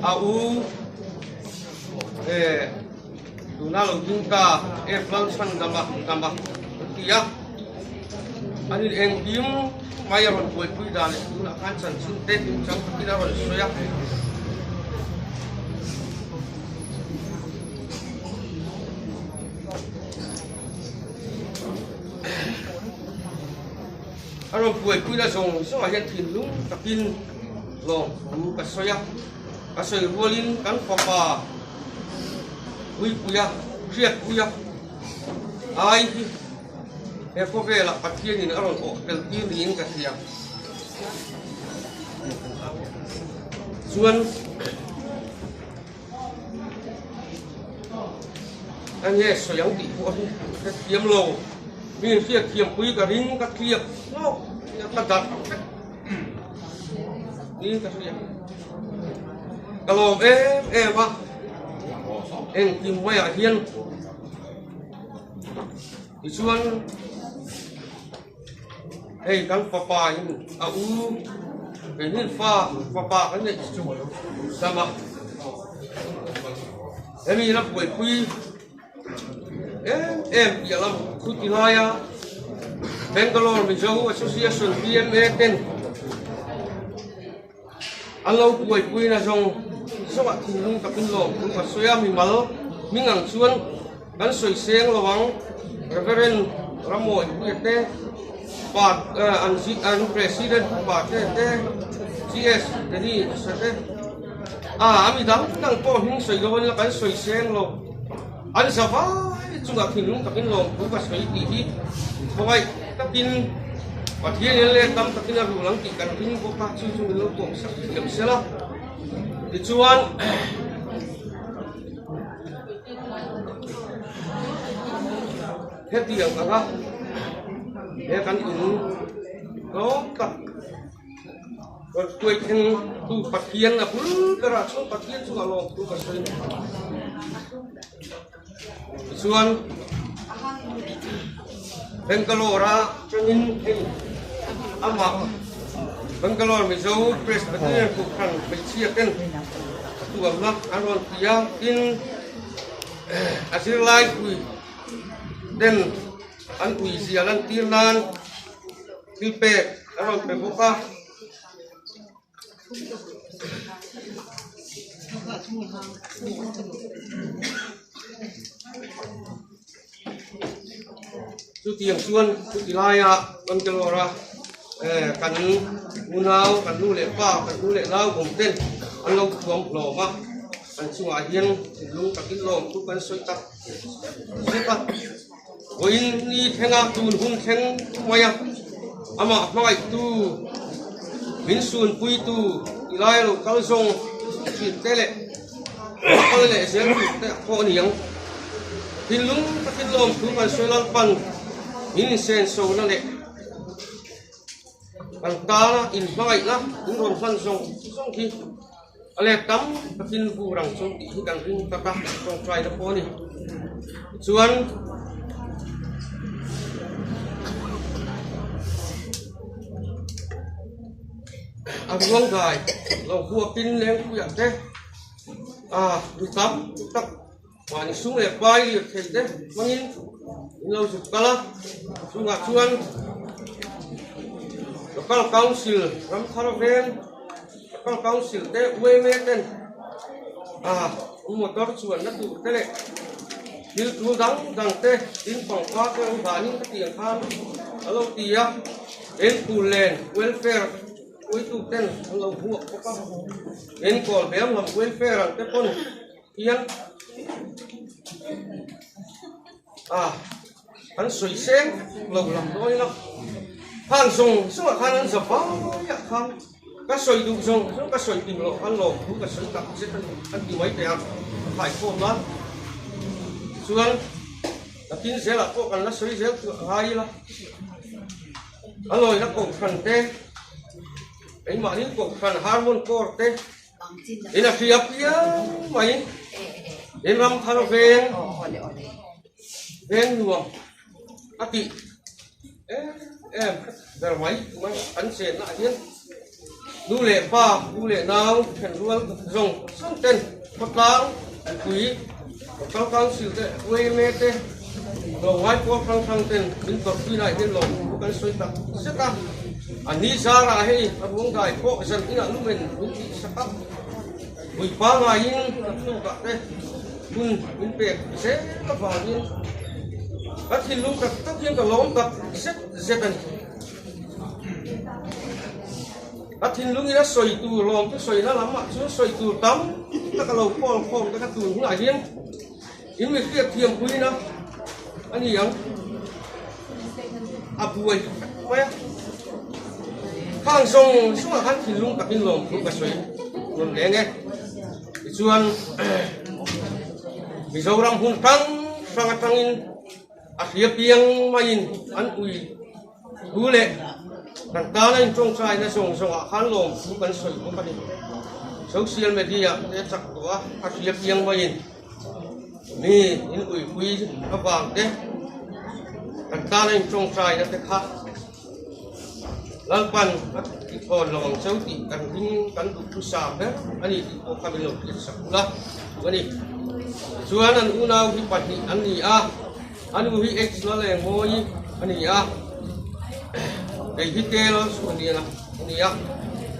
A u eh tuna lo ding ta F Lalchhandama Dama an ti a, an in engkim mai a rawn buaipui dan leh tunah khan chanchin te kimchang takin a rawn sawi a. A rawn buaipuina zawng zawngah hian thinlung takin lawmthu ka sawi a, ka sawi rualin kan fapa Puipuia, Hriatpuia ai hi he khawvelah Pathianin a rawn awh tel tir niin ka hria. Chuan A nge sawi ang tih pawh hi ka thiam lo, mi inhriat thiampui ka ring ka tliak hlawk ka darh vek niin ka hria. Ka lawm em em a, engkim maiah hian tichuan hei kan fapa in a u keini fa fapa kan neih chu dam a hemi ina buaipui em em piah lam thu ti laia Bangalore Mizo Association BMA ten an lo buaipui na zawng zawngah thinlung takin lawm thu ka sawi a mimal hming ang chuan kan sawi seng lo ang Reverend Ramoy Puia te pa an an President pa te te GS Danny sa te a a mi dang dang pawh hming sawi lo an la kan sawi seng lo an za vai chungah thinlung takin lawm thu ka sawi tih hi khawngaih takin Pathian in leh tam takin a rul ang tih kan ring bawk a chu chu min lo pawm sak thiam sela tichuan Hetiang anga he kan in tlawm tak rawn tuai thleng tu Pathian a bul berah chuan Pathian chungah lawm thu ka sawi a tichuan Bangalore a tangin hei amah Bangalore Mizo Presbyterian Kohhran hmeichhia ten a tuamna an rawn ti a tin a zirlai pui ten an ui zia lantir nan thil pek a rawn pe bawk a. Chutiang chuan chuti laia Bangalore a eh kan unau kan nu leh pa kan nu leh nau awm ten an lo thuam hlawm a an chungah hian thinlung takin lawm chu kan sawi tak zet a vawiin ni thlenga tun hun thleng mai a amah hmangaihtu min sunpuitu ti lai lo kal zawng thin te leh kal leh zel tur te pawh a ni ang. Thinlung takin lawmthu kan sawi Lalpan min insenso na leh kan tana inhmangaihna in rawn hman zawng zawng hi a let tam takin vur ang chu tih hi kan ring tak a, tawngtaina pawh a ni. Tichuan a ruang dai lo huapin lengpuiah te a mi tam tak Mahni sum leh pai lir thei te hmangin in lo zuk kal a, chungah chuan Local Council ram thar veng Local Council te UMA ten ah motor chuanna tur te leh thil tul dang dang te tin pangpar te lo danin ka tih ang khan a lo ti a, Enkawl len Welfare Puitu ten an lo hmuak bawk a, Enkawl hmel lam Welfare ang te pawn. Hian a an sawi seng lo lam dawn ila khang zawng zawngah khan an za vaiah khan ka sawi duh zawng zawng ka sawi tim loh khan lawm thu ka sawi tak zet a ni an ti mai thei a a khaikhawm a chuan nakin zelah pawh kan la sawi zel chu a ngai ila a lawina kohhran te engmahni kohhran harmon kawr te. In a hria piang mai in ram thar veng veng nuam a tih em em ber mai mai an chenna ah hian. Nu leh pa, u leh nau, thenrual zawng zawng ten khawtlang, mipui, Local Council te, UAMA te, tlawmngai pawl hrang hrang ten min tawrhpuina ah hian lawmthu kan sawi tak zet a. A ni zarah hei a ruangdai pawh zan inah lumen min tih sak a, vui pangaiin naktukah te hun min pek zel avangin ka thinlung tak tak hian ka lawm tak zet zet a ni. A thinlungin a sawi tur lawm chu sawina lamah chuan sawi tur tam tak a lo kawl khawm te kha tun hunah hian in mi hriat thiam puiin a a ni ang a buai vek mai a. Khang zawng zawngah khan thinlung takin lawm thu ka sawi rawn leng e. Tichuan Mizoram hun hrang hrang atangin a hria piang maiin an ui Thu leh kan tana intawngtaina zawng zawngah khan lawmthu kan sawi bawk a ni. Social media te chak tawh a, a hria piang maiin mi in uipui avang te kan tana intawngtaina te kha Lalpan a tithawn lo ang cheu tih kan ring kan duh thusa ber a ni tih pawh kha min lo hriat sak ula a ni. Tichuan an unau hi pahnih an ni a. A nu hi H la leh Ngawi a ni a, kei hi K la Suaniana a ni a.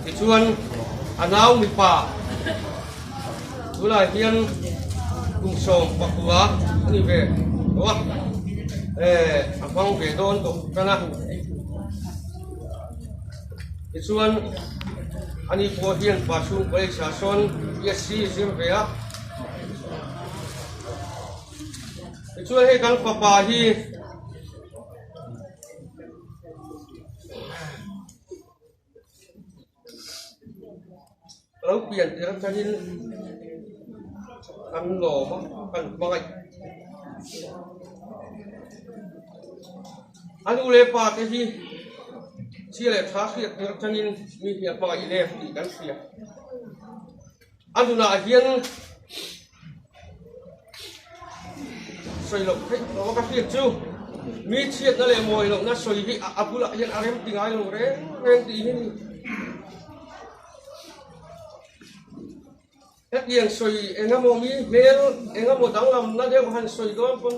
Tichuan a nau mipa tunah hian kum 19 a ni ve tawh a, eh a hmang ve dawn tawh tan a. Tichuan ani pawh hian pa chhung college ah sawn BSc zir ve a. Tichuan hei kan fapa hi lo pian tir atangin kan lawm a kan hmangaih a nu leh pa te hi chhia leh tha hriat tir atangin mi hi a hmangaih leh tih kan hria a nunah hian. Sawi loh theih tawh ka hriat chu mi chhiatna leh mawi lohna sawi hi a bulah hian a rem ti ngai lo reng reng tih hi a ni. Hetiang sawi eng emaw mi hmel eng emaw danglamna deuh han sawi dawn pawn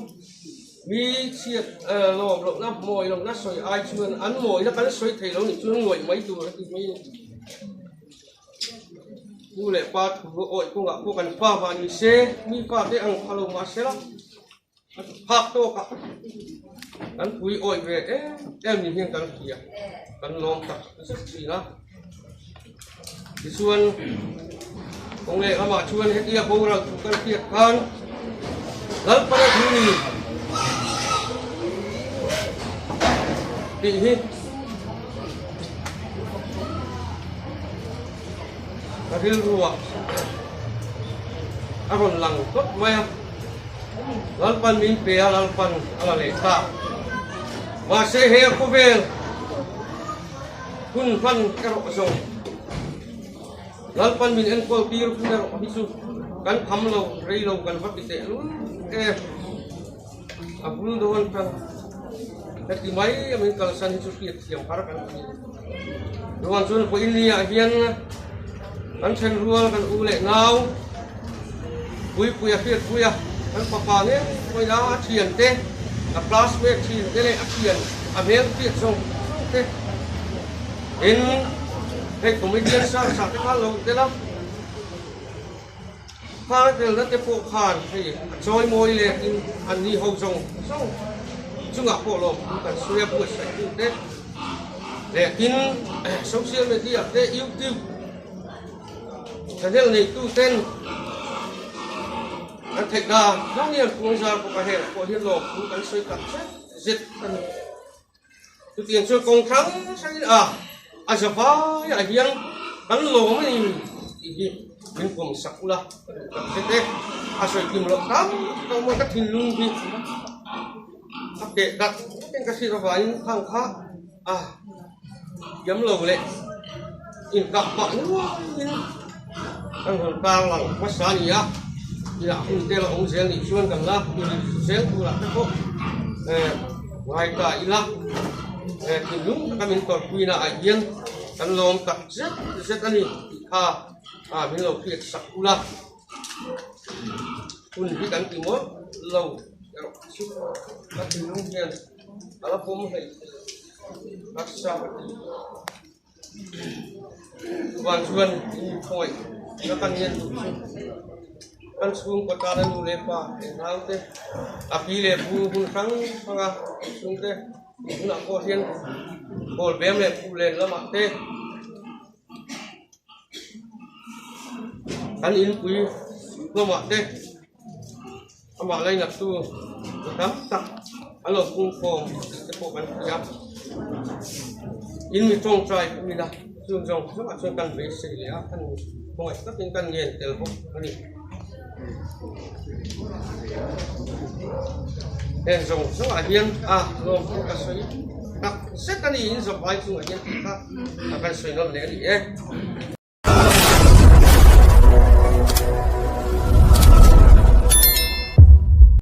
mi chhiat lawm lohna mawi lohna sawi ai chuan an mawina kan sawi thei lo nih chuan ngawih mai tur a ti mai a ni. Pu leh pa thu awih kawngah pawh kan pa mah ni se, mi pa te ang pha lo mah se la, a phak tawk a, kan pui awih ve em em ni hian kan hria, kan lawm tak zet thin a. Tichuan, kawng leh lamah chuan hetia boral thu kan hriat khan Lalpana thu ni tih hi Ka rilruah a rawn lang tawp mai a, Lalpan min pe a, Lalpan a la leh ta. Mahse he a khawvel hun hman erawh zawng Lalpan min enkawl tir hun erawh hi chu kan kham lo, rei lo kan va ti teh lul e. A bul dawn kha heti mai a min kalsan hi chu hriat thiam har kan ti. Ruang chuan vawiin ni ah hian kan then rual kan u leh nau Puipuia Hriatpuia kan fapa ngei mai a a thian te a classmate thin te leh a thian a hmel hriat zawng zawng te in hei comedian search ah te khan lo tel a. Khang telna te pawh khan hei a chawi mawi leh in an ni ho zawng zawng chungah pawh lawm thu kan sawi a buatsaih tu te leh tin social media te youtube channel nei tu ten kan theih dan dan hian puangzar bawk a heng pawh hian lawm thu kan sawi tak zet zet a ni. Chutiang chuan kawng hrang hrangin a a za vaiah hian kan lawm a ni tih hi min pawm sak ula ka duh tak zet e. A sawi kim loh tam tak maw ka thinlung hi a keh dak eng ka hriat avangin khang kha a thiam lo leh inkah pah nuain kan rawn tar lang hmasa a ni a, inah hun te la awm zel nih chuan kan la zel turah te pawh eh ngai ta ila eh thinlung taka min tawrhpuina ah hian. Kan lawm tak zet zet a ni tih kha min lo hriat sak ula. Hun hi kan ti mawlh lo erawh chu ka thinlung hian a la pawm hlei thei harsa ka ti. Chuvang chuan in khawngaih na kan ngen duh chu kan chhungkaw tana nu leh pa leh naute a pi leh pu hun hrang hranga chhungte hunah pawh hian ball bem leh phuh len lamah te Kan inpui hlawmah te amah lainattu mi tam tak an lo pungkhawm tih te pawh kan hria. In mi tawngtai pawh ila chung zawng zawngah chuan kan beisei leh a, kan khawngaih takin kan ngen tel bawk a ni. Heng zawng zawngah hian a lawmthu ka sawi tak zet a ni, in zawpai chungah hian tih kha a kan sawi nawn leh a ni e.